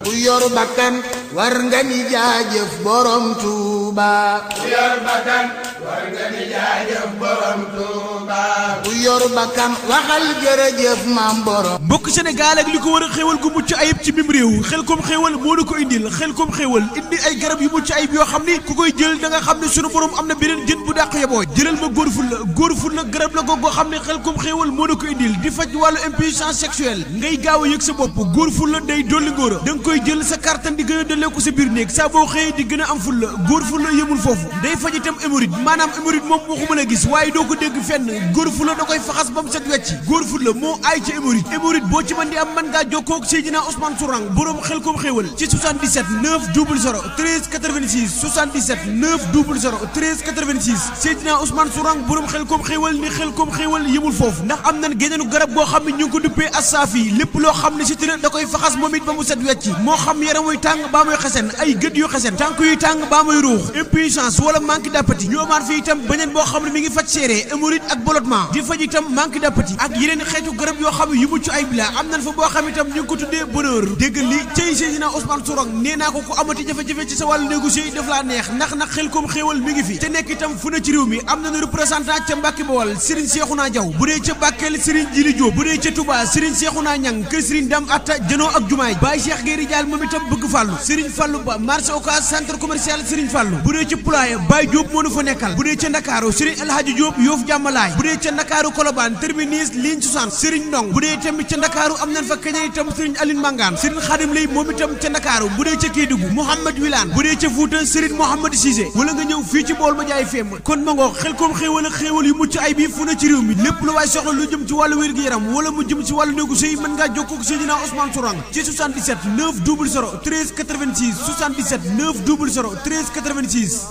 ku yor bakkan war nga ni jaajëf borom Tuuba ku yor bakkan war nga ni jaajëf borom Tuuba ku yor bakkan waxal jërëjëf maam borom. mbokk Sénégal ak li ko war a xéewal gu mucc ayib ci mim réew Xelcom xéewal moo na ko indil Xelcom xéewal indi ay garab yu mucc ayib yoo xam ni ku koy jël da nga xam ne sunu borom am na beneen jën bu dàq yeboo jëlal ma góor ful la garab la goo xam ne Xelcom xéewal moo na ko indil di faj wàllu impuissance sexuelle ngay gaaw a yëg sa bopp góor ful la day dolli ngóora da nga koy jël sa kàttan di gën a daleeku sa biir néeg saa boo xëyee di gën a am ful la góor ful la yëmul foofu day faj itam hémorroïde maanaam hémorroïde moom waxuma la gis waaye doo ko dégg fenn góor ful la da koy faxas ba mu set wecc góor ful la moo aay ci hémorroïde boo ci mën di am mën ngaa jokkoo ak Seydina Ousmane Sourang borom Xelcom xéewal ci 77 900 13 86 77 900 13 86 Seydina Ousmane Sourang borom Xelcom xéewal ni Xelcom xéewal yëmul foofu ndax am nañ génneenu garab goo xam ne ñu ngi ko duppee Assaafi lépp loo xam ne si tëra da koy faxas moom it ba mu set wecc moo xam yaram wuy tàng baa muy xasen ay gët yu xasen tànk yuy tàng baa muy ruux impuissance wala manque d'appétit ñu amaat fi itam beneen boo xam ne mi ngi faj séeré hémorroïde ak ballonnement di faj itam manque d'appétit ak yeneen xeetu garab yoo xam ne yu mucc ayib la am nañ fa boo xam itam ñu ngi ko tuddee bonheur dégg li cey Seydina Ousmane Sourang nee naa ko ku amati jafe-jafe ci sa wàllu négocier daf laa neex ndax nag Xelcom xéewal mi ngi fi te nekk itam fu na ci réew mi am nañu représentant ca Mbàkke Bawol Serigne Cheikhouna Diaw bu dee ca Bakel Serigne Djili Diop bu dee ca Touba Serigne Cheikhouna Niang kër Serigne Dame Atta janoo ak jumaay Baye Cheikh Gueye Ridial moom itam bëgg fàllu Serigne Fallou Ba marché Ocass centre commercial Serigne Fallou bu dee ca Poulaye Baye Diop moo nu fa nekkal bu dee ca Ndakaaru Serigne El Hadji Diop Yoff Jàmmalaay bu dee ca Ndakaaru Colobane terminus ligne 60 Serigne Ndong bu dee tamit ca Ndakaaru am nañ fa kañe itam Serigne Aline Mangane Serigne Khadim Lay moom itam ca Ndakaaru bu dee ca Kédougou Mouhamad Wilane bu dee ca Fouta Serigne Mouhamad Cissé wala nga ñëw fii ci bool ma jaay feem kon ma ngoo Xelcom xéewal ak xéewal yu mucc ay bi fu na ci réew mi lépp lu waay soxla lu jëm ci wàllu wér-gu-yaram wala mu jëm ci wàllu négocier mën ngaa jokkoo ak Seydina Ousmane Sourang ci 77 900 13 86 77 900 13 86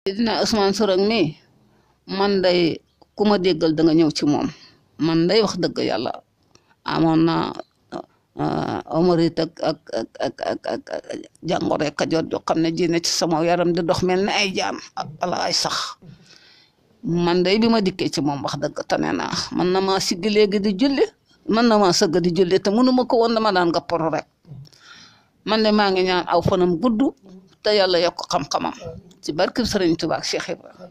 Seydina Ousmane Sourang mi man day ku ma déggal da nga ñëw ci moom man day wax dëgg yàlla amoon na hémorroïde ak jàngoro Kajoor joo xam ne ji ne ci sama yaram di dox mel ni ay jaan ak balaay sax man day bi ma dikkee ci moom wax dëgg tane naa man na maa siggi léegi di julli man na maa sëgg di julli te mënuma ko woon dama daan nga poro rek man de maa ngi ñaan aw fanam gudd te yàlla yokk xam-xamam ci barkeb Sëriñ Tuubaa ak Cheikh Ibrahima